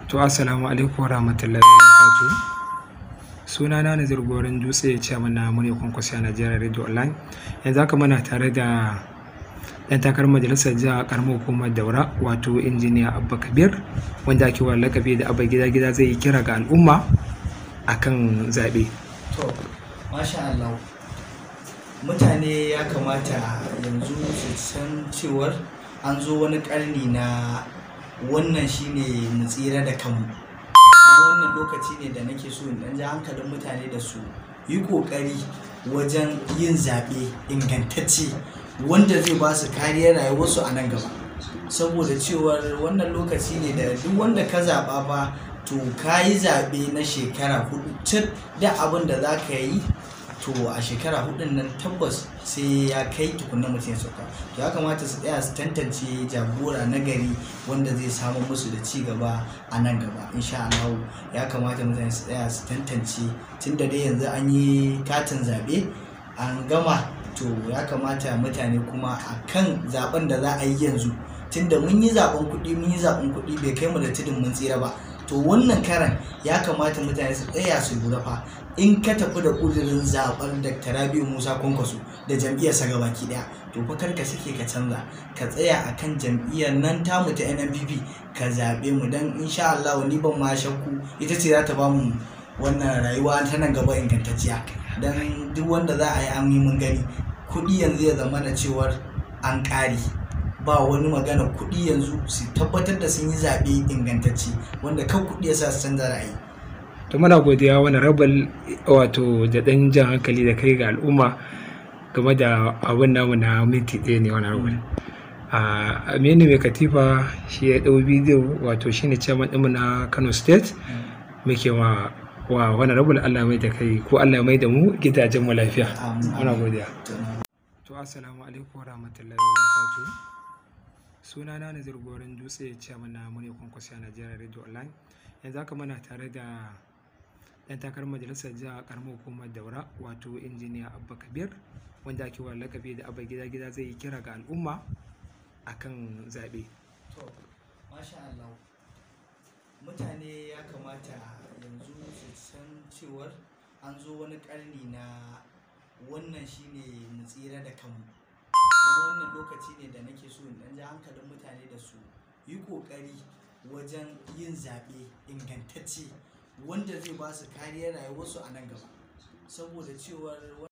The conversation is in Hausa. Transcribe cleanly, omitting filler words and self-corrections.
To, assalamu alaikum wa rahmatullahi wa barakatuh. Sunana Nazir Gorin Dutse, chairman na Murya Kwankwasiya Najeriya Radio Online. Yanzu haka muna tare da ɗan takarar majalisar jiha karamar hukumar Daura, wato Injiniya Abba Kabir, wanda ake wa lakabi da Abba Gida Gida, zai yi kira ga al'umma akan zaɓe. To, masha Allah. Mutane ya kamata yanzu su san cewar an zo wani ƙarni na wannan shine mu tsira da kanmu. Don wannan lokaci ne da nake so in ɗan ja hankalin mutane da su yi ƙoƙari wajen yin zaɓe ingantacce wanda zai ba su kariyar rayuwarsu a nan gaba. Saboda cewar wannan lokaci ne da duk wanda ka zaɓa fa, to ka yi zaɓe na shekara 4 cir, da abin da za ka yi to a shekara 4n nan tabbas sai ya kai tukunna mutum ya sauka. To, ya kamata su tsaya su tantance jagora na gari wanda zai samar musu da ci gaba a nan gaba insha Allah. Ya kamata mutane su tsaya su tantance, tunda dai yanzu an yi katin zaɓe an gama. To, ya kamata mutane kuma a kan zaɓen da za a yi yanzu, tunda mun yi zaɓen kuɗi, mun yi zaɓen kuɗi bai kai mu da tudun mun tsira ba, to wannan karan ya kamata mutane su tsaya su lura fa. In ka tafi da ƙudurin zaɓen Dr. Rabiu Musa Kwankwaso da jam'iyyarsa gabaki ɗaya, to fa kar ka sake ka canza, ka tsaya akan jam'iyyar nan tamu ta NNPP, ka zaɓe mu, don insha Allah ni ban ma shakku ita ce za ta ba mu wannan rayuwa ta nan gaba ingantacciya. Don duk wanda za a yi, an yi mun gani. Kuɗi yanzu ya zama na cewar an ƙare, ba wani magana kuɗi yanzu. Su tabbatar da sun yi zaɓe ingantacce wanda kan kuɗi ya sa su canza ra'ayi. To, muna godiya wani rabal, wato da ɗan jan hankali da kai ga al'umma game da abin namu na minti 1 ne. Wani rabal a Aminu Mai Katifa shi ya ɗau bidiyo, wato shine chairman ɗinmu na Kano State. Muke wa wani rabal Allah mai da kai ko Allah mai da mu gidajen mu lafiya. Muna godiya. To, assalamu alaikum wa rahmatullahi wa barakatuh. Sunana Nazir Gorin Dutse, chairman na Murya Kwankwasiya Najeriya Radio Online. Yanzu haka muna tare da ɗan takarar majalisar jiha karamar hukumar Daura, wato Injiniya Abba Kabir, wanda ake wa lakabi da Abba Gida Gida, zai yi kira ga al'umma akan zaɓe. To, masha Allah. Mutane ya kamata yanzu su san cewar an zo wani ƙarni na wannan shine mu tsira da kanmu. Don wannan lokaci ne da nake so in ɗan ja hankalin mutane da su yi ƙoƙari wajen yin zaɓe ingantacce wanda zai ba su kariyar rayuwarsu a nan gaba. Saboda cewar